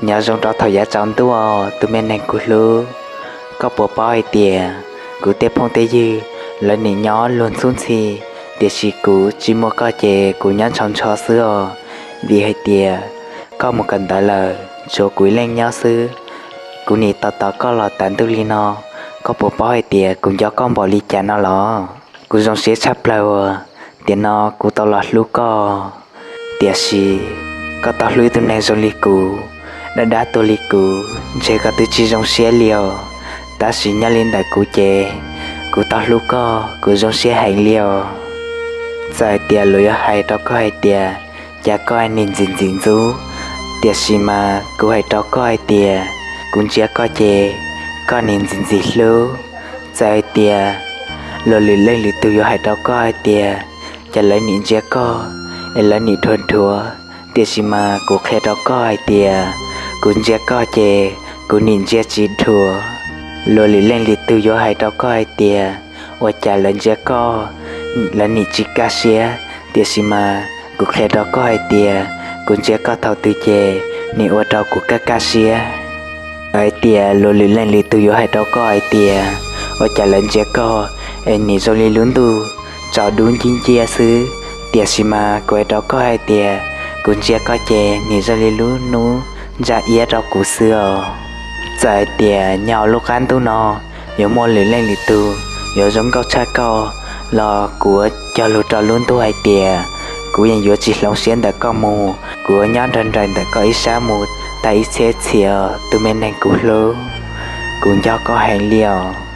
Nyob zoo rau thaum yav tsaus ntuj, tus me neeg kuv hlub. Koj puas paub hais tias kuv tej phooj tej ywg lawv nim nyob luag ntxhub ntxhi, tiam sis kuv tsis muaj koj ces kuv nyob ntshaus ntsho xwb os. Vim hais tias koj mus kawm ntawv lawm, tshuav kuv ib leeg nyob xwb. Kuv nim tos tos koj los tas ntuj li no, koj puas paub hais tias kuv nco koj npaum li cas no los? Kuv zoo siab tshaj plaws uas tiam no kuv tau los hlub koj. Tiam sis koj tau hlub ib tug neeg zoo li kuv, dab dab tuag li kuv, ntshe koj twb tsis zoo siab li os. Tab sis nyob li ntawm kuv ces kuv tau hlub koj, kuv zoo siab heev li os. Txawm hais tias luag yuav hais rau koj hais tias cas koj nim ntxim ntxim ntxub, tiam sis mas kuv hais rau koj hais tias kuv ntsia koj ces koj nim ntxim ntxim hlub. Txawm hais tias luag lwm leej lwm tus yuav hais rau koj hais tias cas lawv nim ntsia koj es lawv nim dhuav dhuav, tiam sis mas kuv qhia rau koj hais tias kuv ntsia koj ces kuv nim ntsia tsis dhuav. Luag lwm leej lwm tus yuav hais rau koj hais tias ua cas lawv ntsia koj lawv nim tsis kaj siab, tiam sis mas kuv qhia rau koj hais tias kuv ntsia koj thaum twg ces nim ua rau kuv kaj kaj siab. Txawm hais tias luag lwm leej lwm tus yuav hais rau koj hais tias ua cas lawv ntsia koj es nim zoo li lub ntuj tsaus dub nciab nciab xwb, tiam sis mas kuv hais rau koj hais tias kuv ntsia koj ces nim zoo li lub hnub ntsa iab rau kuv xwb os. Txawm hais tias nyob lub qab ntuj no yuav muaj lwm leej lwm tus yuav zoo nkauj tshaj koj los kuv yuav cog lus rau lub ntuj hais tias kuv yeej yuav tsis hloov siab ntawm koj mus, kuv yuav nyob nrog nraim ntawm koj ib sab mus tag ib txhiab txhis os tus me neeg kuv hlub. Kuv nco koj heev li os.